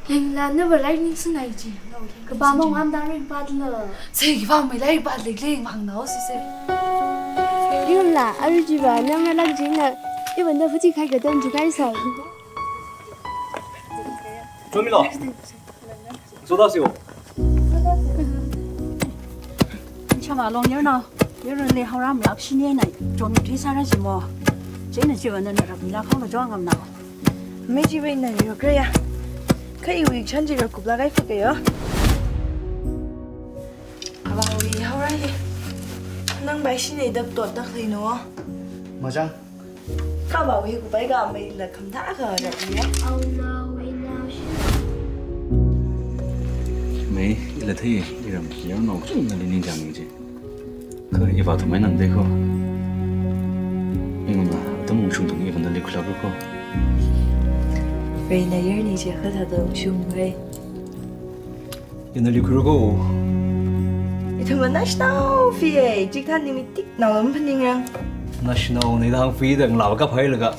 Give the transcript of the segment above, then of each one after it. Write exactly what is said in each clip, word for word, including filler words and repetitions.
Yangla nava lairik ningsanai ji. Kapā mong am da ringpatla. Sē khipā mei lairik pālei lei mangna o sē sē. Yangla, arui chiva nang ngalak jina, iwui vāng da futi khai katam ju kaisa. Chomilo. Soda sio. Chama long yer na. Yer le hauram lak shini na. Chomi tui sāra jimo. Chieina chiva nana rap la khong la jong ngam na. Mei chiva na yo kre ya. Kha iwui chan ji ra kupla kai fuk yo. Avāwui haora ye. Nang bai shini dap tot tak lei no. Majang. Kha avāwui kupai ka mei la kham da ka ra ya. Mei, ila thei, iram, iram nao chung na lini jang je. Kha iva thumai nang de ko. Ingna, atam ungshung thung ivan da likula ko. Vei na yer ni je kha da da ungshung vei. Ina likuru ko. Ithum national fee e, jik than nimi tik nao lam phaning rang. National ni dang fee dang lao ka phai laga.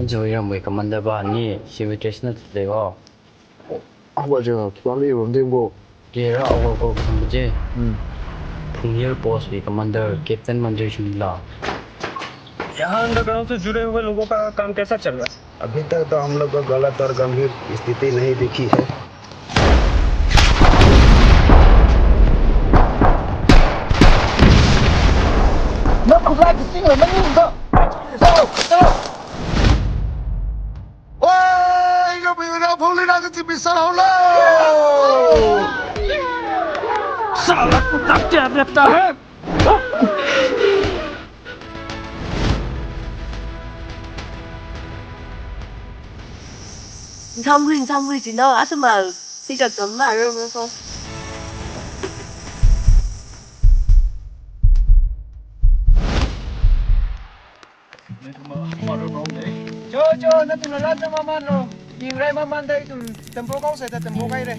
Anjo yam wei commander ba ni, civil dress na tse o. Awa jo, plan e rom ding bo. Ye ra awa ko kham je. Hmm. Phungyer post wei commander, Captain Manjay Shungla. यहाँ अंडरग्राउंड से जुड़े हुए लोगों का काम कैसा चल रहा है? अभी तक तो हम लोग को गलत और गंभीर स्थिति नहीं दिखी है। Nang khulai kising la nang yungda. Chalo, chalo. Oi, iga bui na pholi na kati misal haolo. Sala kutak dia beta hai. Samri, samri jino, asuma, sijak jam ma, ro, ro, ro. Cho, cho, nathum la ran maman ro. Yingrai maman da ithum tempo kau sai da tempo kai re.